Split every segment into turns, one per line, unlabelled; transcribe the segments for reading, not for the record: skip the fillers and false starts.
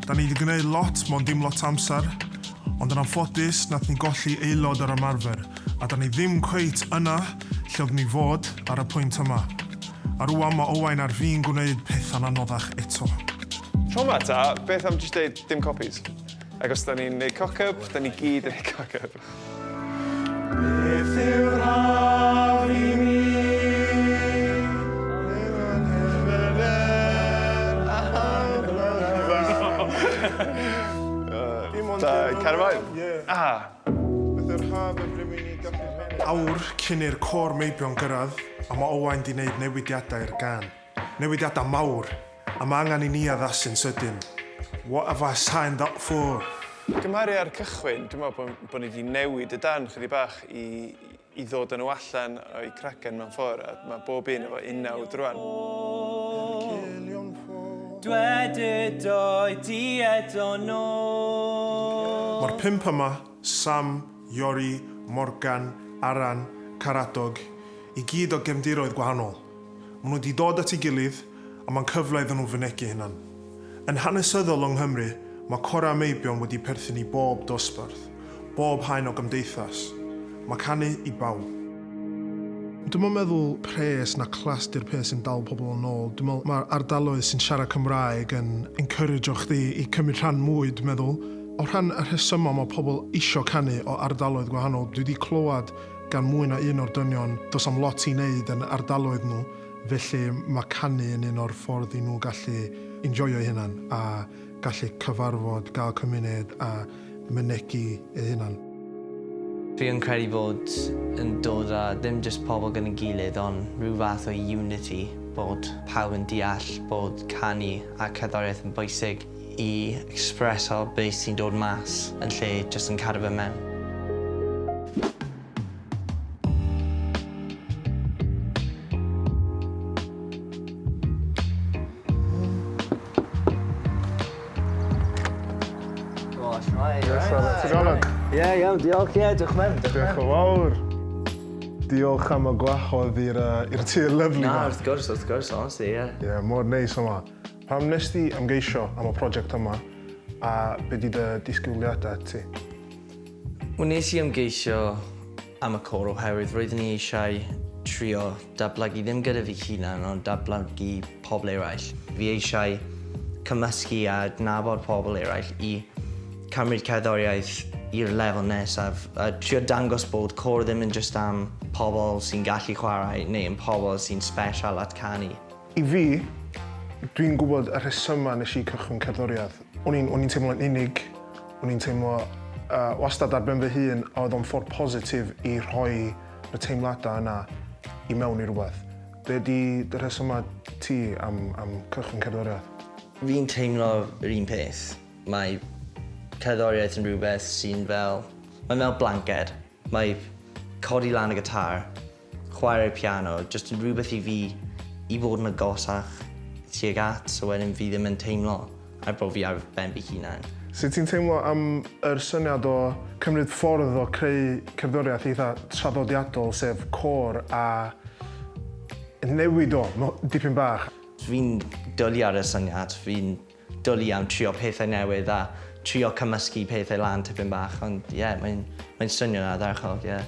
Da ni 'di gwneud lot mewn dim lot o amser, ond yn anffodus nath ni golli aelod o'r ymarfer, a da ni ddim cweit yna lle oeddwn ni fod ar y pwynt yma. A rwan mae Owain ar fin gwneud pethau'n anoddach eto.
Tro 'ma ta, beth am jyst deud dim copies? Ac os da ni'n neud cock-up, da ni gyd yn neud cock-up.
Beth yw'r haf i mi?
Ta, cario mlaen?
Ie.
Ah!
Beth yw'r haf yn rhywun i gallu rhannu? Awr cyn i'r côr meibion gyrraedd, a mae Owain 'di neud newidiadau i'r gân. Newidiadau mawr, a mae angen i ni addasu'n sydyn. What have I signed up for?
Gymharu â'r cychwyn, dwi'n meddwl bod, bod ni wedi newid y darn chydig bach i, i ddod â nhw allan o'i cragen mewn ffordd, a mae bob un efo unawd rwan.
Dwed ydoedd di eto nôl.
Mae'r pump yma, Sam, Iori, Morgan, Aran, Caradog, i gyd o gefndiroedd gwahanol. Maen nhw 'di dod at ei gilydd a mae'n cyfle iddyn nhw fynegi hunan. Yn hanesyddol yng Nghymru, mae corau meibion wedi perthyn i bob dosbarth, bob haen o gymdeithas. Mae canu i bawb. Dwi'm yn meddwl pres na class 'di'r peth sy'n dal pobl yn ôl. Dwi'n meddwl mae'r ardaloedd sy'n siarad Cymraeg yn encourage-o chdi i cymryd rhan mwy dwi'n meddwl. O rhan y rhesymau mae pobl isio canu o ardaloedd gwahanol, dwi 'di clywed gan mwy na un o'r dynion, does 'am lot i wneud yn ardaloedd nhw, felly mae canu yn un o'r ffordd i nhw gallu enjoio'u hunan a gallu cyfarfod, gael cymuned a mynegi eu hunan.
Fi yn credu bod yn dod â ddim jyst pobl gyda'n gilydd ond rhyw fath o unity, bod pawb yn deall bod canu a cerddoriaeth yn bwysig i expreso be sy'n dod mas yn lle jyst yn cadw fe mewn.
Ie, iawn, diolch. Ie, diolch mewn.
Diolch yn fawr. Diolch am y gwahodd i'r uh, i'r tŷ lyfli
Na, wrth gwrs, wrth gwrs, honestly, ie.
Ie, yeah, mor neis yma. Pam nes di ymgeisio am y prosiect yma a be di dy disgwyliadau ti?
Wnes i ymgeisio am y côr oherwydd roeddwn i eisiau trio datblygu ddim gyda fi hunan ond datblygu pobl eraill. Fi eisiau cymysgu a adnabod pobl eraill i cymryd cerddoriaeth i'r lefel nesaf a trio dangos bod côr ddim yn jyst am pobl sy'n gallu chwarae neu yn pobl sy'n sbesial at canu.
I fi, dwi'n gwybod y rhesymau nes i cychwyn cerddoriaeth. O'n i'n o'n i'n teimlo'n unig, o'n i'n teimlo uh, wastad ar ben fy hun, a oedd o'n ffordd positif i rhoi y teimladau yna i mewn i rhywbeth. Be di dy rhesymau ti am, am cychwyn cerddoriaeth?
Fi'n teimlo yr un peth. Mae cerddoriaeth yn rhywbeth sy'n fel... Mae'n fel blanced. Mae codi lan y gitar chwarae'r piano jyst yn rhywbeth i fi i fod yn agosach tuag at, so wedyn fi ddim yn teimlo ar bod fi ar ben fy hunan.
Sut ti'n teimlo am yr syniad o cymryd ffordd o creu cerddoriaeth eitha traddodiadol, sef côr, a newid o dipyn bach?
Fi'n dwli ar y syniad, fi'n dwli am trio pethau newydd a trio cymysgu pethau lan tipyn bach, ond ie, mae'n mae'n swnio'n ardderchog, ie.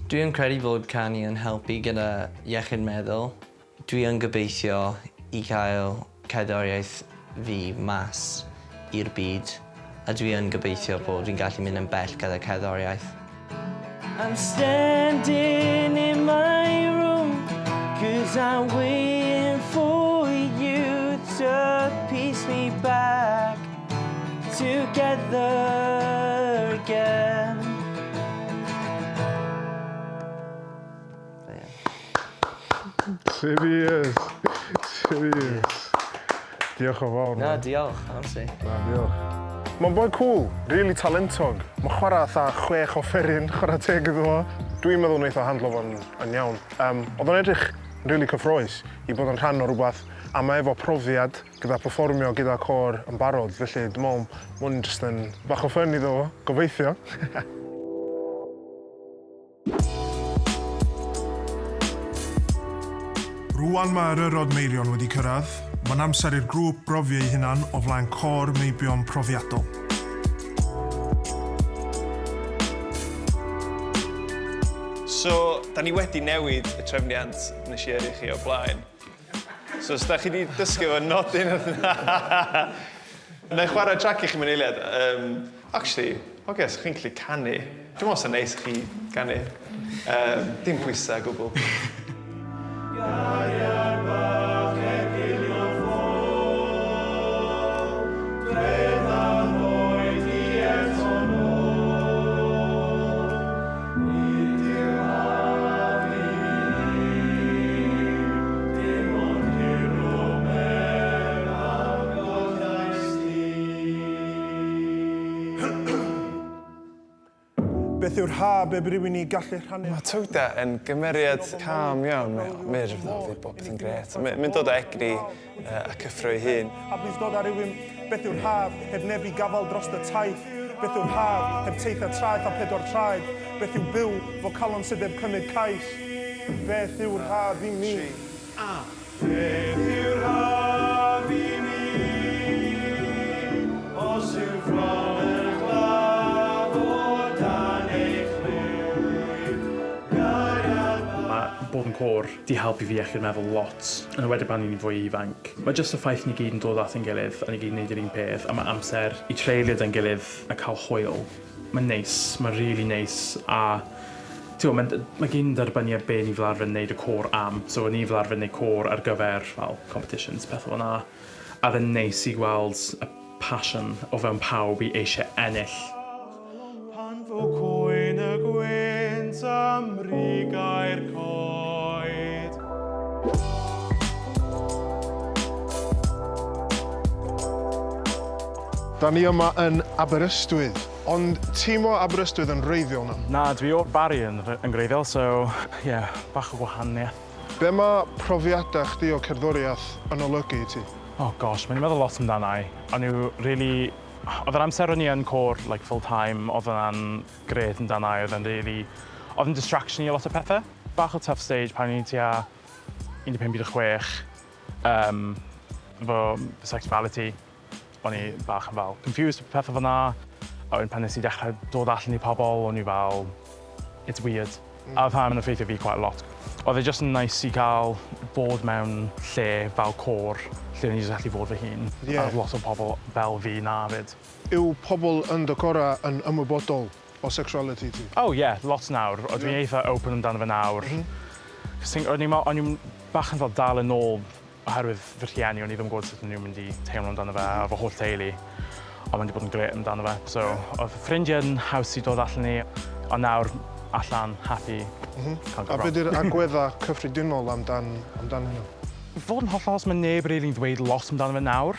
Dwi yn credu fod canu yn helpu gyda iechyd meddwl. Dwi yn gobeithio i cael cerddoriaeth fi mas i'r byd a dwi yn gobeithio bod fi'n gallu mynd yn bell gyda cerddoriaeth. I'm standing in my room Cause I'm waiting for you to piece me back together again.
Serious. Serious. Diolch yn fawr.
Na, diolch, honestly.
Na, diolch. Mae'n boi cool, really talentog. Mae'n chwarae fatha chwech offeryn, chwarae teg iddo fo. Dwi'n meddwl wneith o handlo fo'n yn iawn. Um, oedd o'n edrych yn really cyffroes i bod yn rhan o rhywbeth, a mae efo profiad gyda perfformio gyda côr yn barod, felly dwi'n meddwl ma' hwn jyst yn bach o fun iddo fo, gobeithio. Rŵan mae eryrod Meirion wedi cyrraedd. Mae'n amser i'r grŵp brofi eu hunan o flaen côr meibion profiadol.
So, da ni wedi newid y trefniant nes i yrru chi o blaen. So, os da chi wedi dysgu fo nodyn... Na i chwarae trac i chi mewn eiliad. Actually, oce, so chi'n gallu canu. Dwi'n meddwl sa'n neis i chi ganu. Dim pwysau o gwbl. Gariad bach encilion ffôl, dwed a ddoi di eto nôl. Nid yw haf i mi, dim ond hirwm pan gollais di.
Beth yw'r ha be rywun i gallu rhannu?
Mae Twda yn gymeriad calm iawn. Mae o'n jyst fatha dweud bod pethau'n grêt. Mae'n dod â egni a cyffro ei hun.
A plis dod â rywun. Beth yw'r haf heb neb i gafael dros y taith? Beth yw'r haf heb teithiau traeth a pedwar traed? Beth yw byw fo calon sydd heb cynnig cais? Beth yw'r haf i mi? Beth yw'r haf i mi? Os yw'r fron yn glaf o dan eich llwyd, gariad.
Mae bod yn côr 'di helpu fi iechyd meddwl lot, yn enwedig pan o'n i'n fwy ifanc. Mae jyst y ffaith ni gyd yn dod at ein gilydd a ni gyd yn neud yr un peth a mae amser i treulio 'da'n gilydd a cael hwyl. Mae'n neis, mae'n rili neis a ti'n gwybod, mae'n mae gyd yn dibynnu ar be ni fel arfer yn neud y côr am. So o'n i fel arfer yn neud côr ar gyfer fel competitions, pethau fel 'na. A oedd e'n neis i gweld y passion o fewn pawb i eisiau ennill.
Pan fo cwyn y gwynt ym mrigau'r coed. Da ni yma yn Aberystwyth, ond ti'm o Aberystwyth yn wreiddiol na?
Na, dwi o'r Barri yn yn gwreiddiol, so ie, bach o gwahaniaeth.
Be mae profiadau chdi o cerddoriaeth yn olygu i ti?
Oh gosh, mae'n meddwl lot amdana i. O'n nhw really... Oedd yr amser o'n i yn côr, like, full time, oedd hwnna'n grêt amdana i, oedd e'n really... Oedd yn distraction i a lot o pethau. Bach o tough stage pan o'n i tua 15-16, efo fy sexuality. O'n i bach yn fel confused pethau fel 'na. A wedyn pan nes i dechrau dod allan i pobl, o'n i fel, it's weird. A oedd hwnna'n effeithio fi quite a lot. Oedd e jyst yn nice i cael bod mewn lle fel côr, lle o'n i jyst gallu fod fy hun. A oedd lot o pobl fel fi 'na 'fyd.
Yw pobl yn dy corau yn ymwybodol o sexuality ti?
Oh yeah, lot nawr. O, dwi'n eitha open amdano fe nawr. Cos o'n i'n bach yn fel dal yn ôl oherwydd fy rhieni, o'n i ddim yn gwybod sut o'n nhw'n mynd i teimlo amdano fe a fy holl teulu. Ond mae'n wedi bod yn grêt amdano fe. So, oedd fy ffrindiau yn haws i dod allan i, ond nawr allan, happy, can't go
A
wrong.
be di'r agweddau cyffredinol amdan hynna?
Fod yn hollol honest, mae neb really'n ddweud lot amdano fe nawr.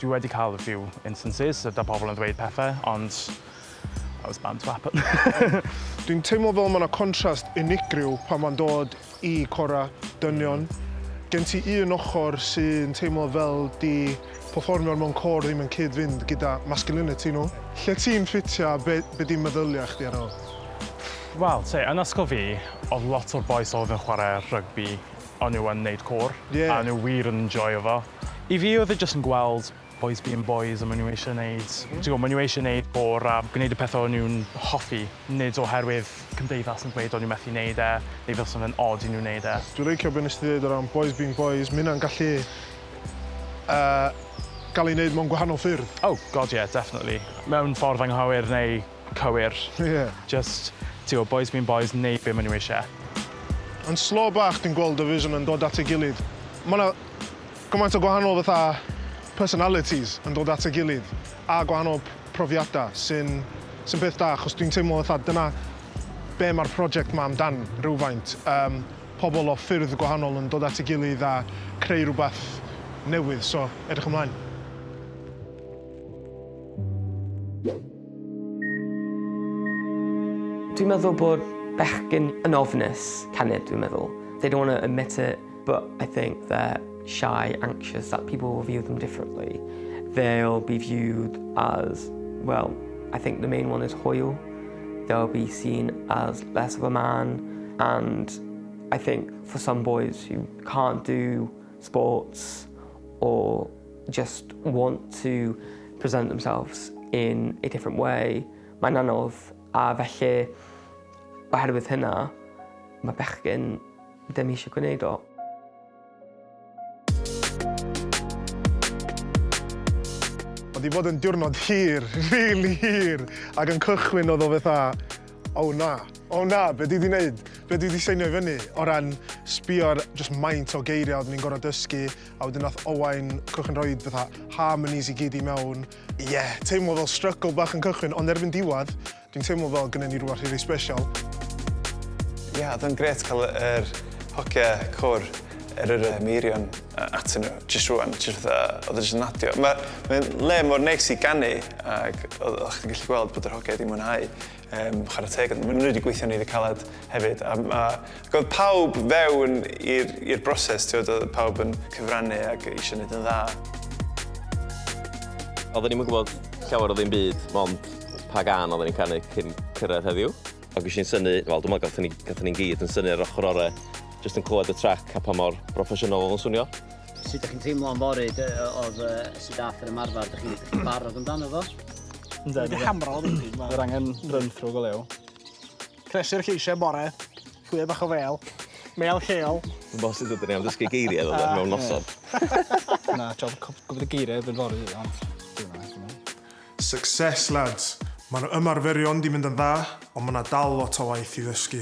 Dwi wedi cael a few instances da pobl yn ddweud pethau, ond that was bound to happen.
Dwi'n teimlo fel mae yna contrast unigryw pan mae'n dod i cora dynion. Gen ti un ochr sy'n teimlo fel di performio mewn côr ddim yn cyd-fynd gyda masculinity nhw. Lle ti'n ffitio, be di meddyliau chdi ar ôl?
Wel, te, yn ysgol fi, oedd lot o'r boys oedd yn chwarae rygbi, o'n nhw yn neud côr, a nhw wir yn enjoyo fo. I fi oedd e jyst yn gweld boys being boys a maen nhw eisiau neud, ti'n gwybod, maen nhw eisiau neud côr a gwneud y pethau o'n nhw'n hoffi, nid oherwydd cymdeithas yn dweud o'n nhw methu neud e, neu fel sy'n odd i nhw neud e.
Dwi'n licio beth nes ti ddweud o ran boys being boys. Mae hynna'n gallu gael ei wneud mewn gwahanol ffyrdd.
Oh, God, yeah, definitely. Mewn ffordd anghywir neu cywir. Just, ti'n gwybod, boys being boys, neud be maen nhw eisiau.
Yn slo bach dwi'n gweld y vision yn dod at ei gilydd. Mae yna gymaint o gwahanol fatha personalities yn dod at ei gilydd a gwahanol profiadau sy'n peth da, achos dwi'n teimlo fatha dyna be mae'r prosiect ma amdan rhywfaint. Pobl o ffyrdd gwahanol yn dod at ei gilydd a creu rhywbeth newydd, so edrych ymlaen.
Dwi'n meddwl bod bechgyn yn ofnus canu, dwi'n meddwl. They don't want to admit it, but I think they're shy, anxious, that people will view them differently. They'll be viewed as, well, I think the main one is hoyw. They'll be seen as less of a man, and I think for some boys who can't do sports
or just want to present themselves in a different way, mae'n anodd a felly oherwydd hynna mae bechgyn ddim eisiau gwneud o.
Mae 'di bod yn diwrnod hir, rili hir, ac yn cychwyn oedd o fatha, o na, o na, be dwi 'di wneud? Be dwi 'di seinio i fyny? O ran sbio ar jyst maint o geiriau oeddwn i'n gorfod dysgu, a wedyn nath Owain cychwyn rhoid fatha harmonies i gyd i mewn. Ie, yeah, teimlo fel struggle bach yn cychwyn, ond erbyn diwedd, dwi'n teimlo fel gynnon ni rhywbeth rili special.
Ie, yeah, oedd o'n grêt cael yr hogia côr yr yr Meirion atyn nhw, jyst rwan, jyst fatha, oedd o jyst yn adio. Mae'n le mor neis i ganu, ac oedd chdi'n gallu gweld bod yr hogia wedi mwynhau. Chwarae teg, maen nhw wedi gweithio'n rili caled hefyd. A, a, ac oedd pawb fewn i'r broses, ti'n oedd pawb yn cyfrannu ac eisiau gwneud yn dda.
Oedden ni'n gwybod llawer o ddim byd, mond pa gân oedden ni'n canu cyn cyrraedd heddiw. Ac wnes i'n synnu, wel dwi'n meddwl gathon ni, gathon ni'n gyd yn synnu ar ochr orau, jyst yn clywed y trac a pa mor broffesiynol oedd o'n swnio.
Sut ydych chi'n teimlo am fory, oedd sut ath yr ymarfer, ydych chi'n chi barod amdano fo?
Yndw. Wedi hamro ddim byd. Mae'r angen run through go lew. Cresu'r lleisiau bore, chwilio bach o fel. Mel lleol.
Dwi'n bod sut ydyn ni am ddysgu geiriau ddod mewn noson.
Na, job gwybod y geiriau erbyn fory, ond...
Success, lads. Mae'r ymarferion 'di mynd yn dda, ond mae 'na dal lot o waith i ddysgu.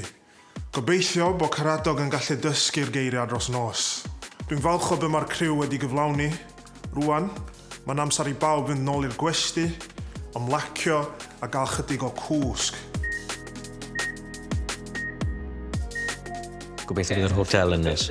Gobeithio bod Caradog yn gallu dysgu'r geiriau dros nos. Dwi'n falch o be mae'r criw wedi gyflawni. Rŵan, mae'n amser i bawb fynd nôl i'r gwesty, ymlacio a gael chydig o cwsg.
Gobeithio bydd yr hotel yn neis.